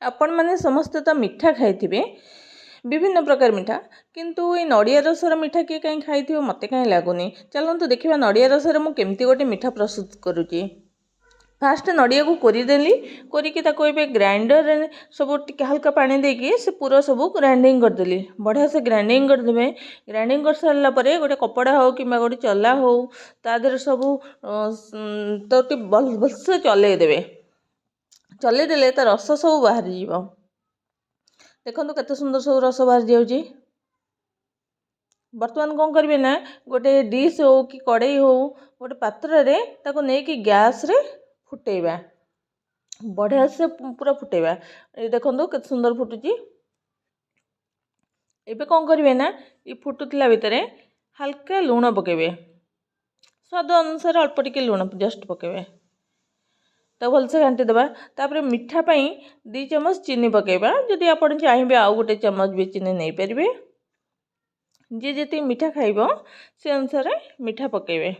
ଆପଣମାନେ ସମସ୍ତେ ତ ମିଠା ଖାଇଥିବେ, ବିଭିନ୍ନ ପ୍ରକାର ମିଠା, କିନ୍ତୁ ଏଇ ନଡ଼ିଆ ରସର ମିଠା କିଏ କାହିଁ ଖାଇଥିବ ମୋତେ କାହିଁ ଲାଗୁନି। ଚାଲନ୍ତୁ ଦେଖିବା ନଡ଼ିଆ ରସରେ ମୁଁ କେମିତି ଗୋଟେ ମିଠା ପ୍ରସ୍ତୁତ କରୁଛି। ଫାଷ୍ଟ ନଡ଼ିଆକୁ କୋରିଦେଲି, କୋରିକି ତାକୁ ଏବେ ଗ୍ରାଇଣ୍ଡରରେ ସବୁ ଟିକେ ହାଲକା ପାଣି ଦେଇକି ସେ ପୁର ସବୁ ଗ୍ରାଇଣ୍ଡିଙ୍ଗ କରିଦେଲି। ବଢ଼ିଆ ସେ ଗ୍ରାଇଣ୍ଡିଙ୍ଗ କରିଦେବେ। ଗ୍ରାଇଣ୍ଡିଙ୍ଗ କରିସାରିଲା ପରେ ଗୋଟେ କପଡ଼ା ହେଉ କିମ୍ବା ଗୋଟେ ଚଲା ହେଉ, ତା ଦେହରେ ସବୁ ତ ଟିକେ ଭଲସେ ଚଲେଇ ଦେବେ। ଚଲେଇ ଦେଲେ ତା ରସ ସବୁ ବାହାରିଯିବ। ଦେଖନ୍ତୁ କେତେ ସୁନ୍ଦର ସବୁ ରସ ବାହାରି ଯାଉଛି। ବର୍ତ୍ତମାନ କ'ଣ କରିବେ ନା, ଗୋଟେ ଡିସ୍ ହେଉ କି କଡ଼େଇ ହେଉ, ଗୋଟେ ପାତ୍ରରେ ତାକୁ ନେଇକି ଗ୍ୟାସ୍ରେ ଫୁଟେଇବା। ବଢ଼ିଆ ସେ ପୁରା ଫୁଟେଇବା। ଏ ଦେଖନ୍ତୁ କେତେ ସୁନ୍ଦର ଫୁଟୁଛି। ଏବେ କ'ଣ କରିବେ ନା, ଏ ଫୁଟୁଥିଲା ଭିତରେ ହାଲକା ଲୁଣ ପକାଇବେ। ସ୍ୱାଦ ଅନୁସାରେ ଅଳ୍ପ ଟିକେ ଲୁଣ ଜଷ୍ଟ ପକାଇବେ। ତାକୁ ଭଲସେ ଘାଣ୍ଟି ଦେବା। ତାପରେ ମିଠା ପାଇଁ 2 ଚାମଚ ଚିନି ପକାଇବା। ଯଦି ଆପଣ ଚାହିଁବେ, ଆଉ ଗୋଟେ ଚାମଚ ବି ଚିନି ନେଇପାରିବେ। ଯିଏ ଯେତିକି ମିଠା ଖାଇବ, ସେ ଅନୁସାରେ ମିଠା ପକାଇବେ।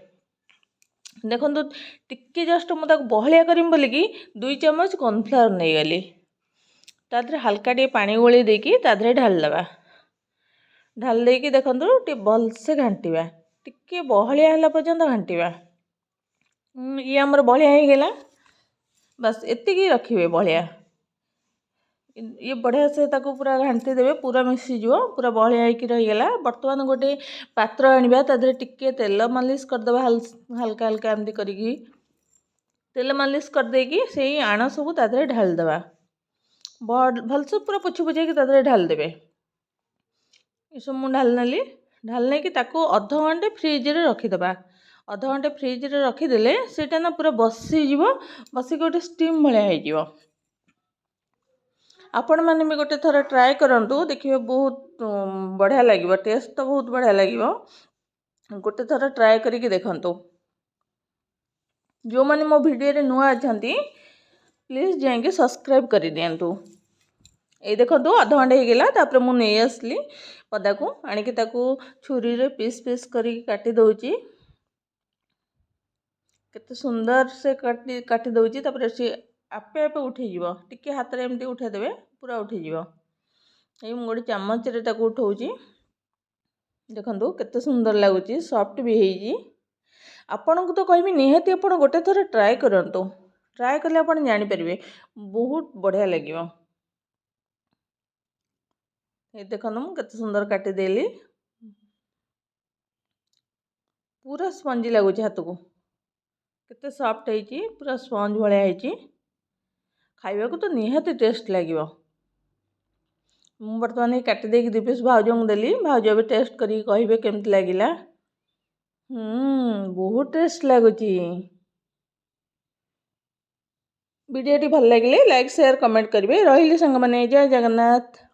ଦେଖନ୍ତୁ, ଟିକେ ଜଷ୍ଟ ମୁଁ ତାକୁ ବହଳିଆ କରିମି ବୋଲିକି 2 ଚାମଚ କର୍ଣ୍ଣଫ୍ଲାୱାର ନେଇଗଲି। ତା ଦେହରେ ହାଲକା ଟିକେ ପାଣି ଗୋଳେଇ ଦେଇକି ତା ଦେହରେ ଢାଳିଦେବା। ଢାଳି ଦେଇକି ଦେଖନ୍ତୁ, ଟିକେ ଭଲସେ ଘାଣ୍ଟିବା। ଟିକେ ବହଳିଆ ହେଲା ପର୍ଯ୍ୟନ୍ତ ଘାଣ୍ଟିବା। ଇଏ ଆମର ବହଳିଆ ହେଇଗଲା। ବାସ୍, ଏତିକି ରଖିବେ ବହଳିଆ। ଇଏ ବଢ଼ିଆ ସେ ତାକୁ ପୁରା ଘାଣ୍ଟି ଦେବେ, ପୁରା ମିଶିଯିବ। ପୁରା ବହଳିଆ ହେଇକି ରହିଗଲା। ବର୍ତ୍ତମାନ ଗୋଟେ ପାତ୍ର ଆଣିବା। ତା ଦେହରେ ଟିକେ ତେଲ ମାଲିସ କରିଦେବା, ହାଲକା ହାଲକା ଏମିତି କରିକି ତେଲ ମାଲିସ କରିଦେଇକି ସେଇ ଆଣ ସବୁ ତା ଦେହରେ ଢାଳିଦେବା। ଭଲସେ ପୁରା ପୋଛି ପୋଛାଇକି ତା ଦେହରେ ଢାଳିଦେବେ। ଏସବୁ ମୁଁ ଢାଳି ନେଲି। ଢାଳି ନେଇକି ତାକୁ ଅଧଘଣ୍ଟେ ଫ୍ରିଜରେ ରଖିଦେବା। ଅଧଘଣ୍ଟେ ଫ୍ରିଜରେ ରଖିଦେଲେ ସେଇଟା ନା ପୁରା ବସିଯିବ, ବସିକି ଗୋଟେ ଷ୍ଟିମ୍ ଭଳିଆ ହେଇଯିବ। ଆପଣମାନେ ବି ଗୋଟେ ଥର ଟ୍ରାଏ କରନ୍ତୁ, ଦେଖିବେ ବହୁତ ବଢ଼ିଆ ଲାଗିବ। ଟେଷ୍ଟ ତ ବହୁତ ବଢ଼ିଆ ଲାଗିବ। ଗୋଟେ ଥର ଟ୍ରାଏ କରିକି ଦେଖନ୍ତୁ। ଯେଉଁମାନେ ମୋ ଭିଡ଼ିଓରେ ନୂଆ ଅଛନ୍ତି, ପ୍ଲିଜ୍ ଯାଇକି ସବସ୍କ୍ରାଇବ୍ କରିଦିଅନ୍ତୁ। ଏଇ ଦେଖନ୍ତୁ, ଅଧଘଣ୍ଟେ ହେଇଗଲା। ତାପରେ ମୁଁ ନେଇ ଆସିଲି ପଦାକୁ। ଆଣିକି ତାକୁ ଛୁରୀରେ ପିସ୍ ପିସ୍ କରିକି କାଟି ଦେଉଛି। କେତେ ସୁନ୍ଦର ସେ କାଟି କାଟି ଦେଉଛି। ତାପରେ ସିଏ ଆପେ ଆପେ ଉଠିଯିବ। ଟିକେ ହାତରେ ଏମିତି ଉଠାଇଦେବେ, ପୁରା ଉଠିଯିବ। ଏଇ ମୁଁ ଗୋଟେ ଚାମଚରେ ତାକୁ ଉଠାଉଛି। ଦେଖନ୍ତୁ କେତେ ସୁନ୍ଦର ଲାଗୁଛି, ସଫ୍ଟ ବି ହେଇଛି। ଆପଣଙ୍କୁ ତ କହିବି, ନିହାତି ଆପଣ ଗୋଟେ ଥର ଟ୍ରାଏ କରନ୍ତୁ। ଟ୍ରାଏ କଲେ ଆପଣ ଜାଣିପାରିବେ, ବହୁତ ବଢ଼ିଆ ଲାଗିବ। ଏ ଦେଖନ୍ତୁ, ମୁଁ କେତେ ସୁନ୍ଦର କାଟିଦେଲି। ପୁରା ସ୍ପଞ୍ଜି ଲାଗୁଛି ହାତକୁ। କେତେ ସଫ୍ଟ ହେଇଛି, ପୁରା ସ୍ପଞ୍ଜ ଭଳିଆ ହେଇଛି। ଖାଇବାକୁ ତ ନିହାତି ଟେଷ୍ଟ ଲାଗିବ। ମୁଁ ବର୍ତ୍ତମାନ ଏଇ କାଟି ଦେଇକି 2 ପିସ୍ ଭାଉଜଙ୍କୁ ଦେଲି। ଭାଉଜ ଏବେ ଟେଷ୍ଟ କରିକି କହିବେ କେମିତି ଲାଗିଲା। ବହୁତ ଟେଷ୍ଟ ଲାଗୁଛି। ଭିଡ଼ିଓଟି ଭଲ ଲାଗିଲେ ଲାଇକ୍, ସେୟାର, କମେଣ୍ଟ କରିବେ। ରହିଲି ସାଙ୍ଗମାନେ, ଜୟ ଜଗନ୍ନାଥ।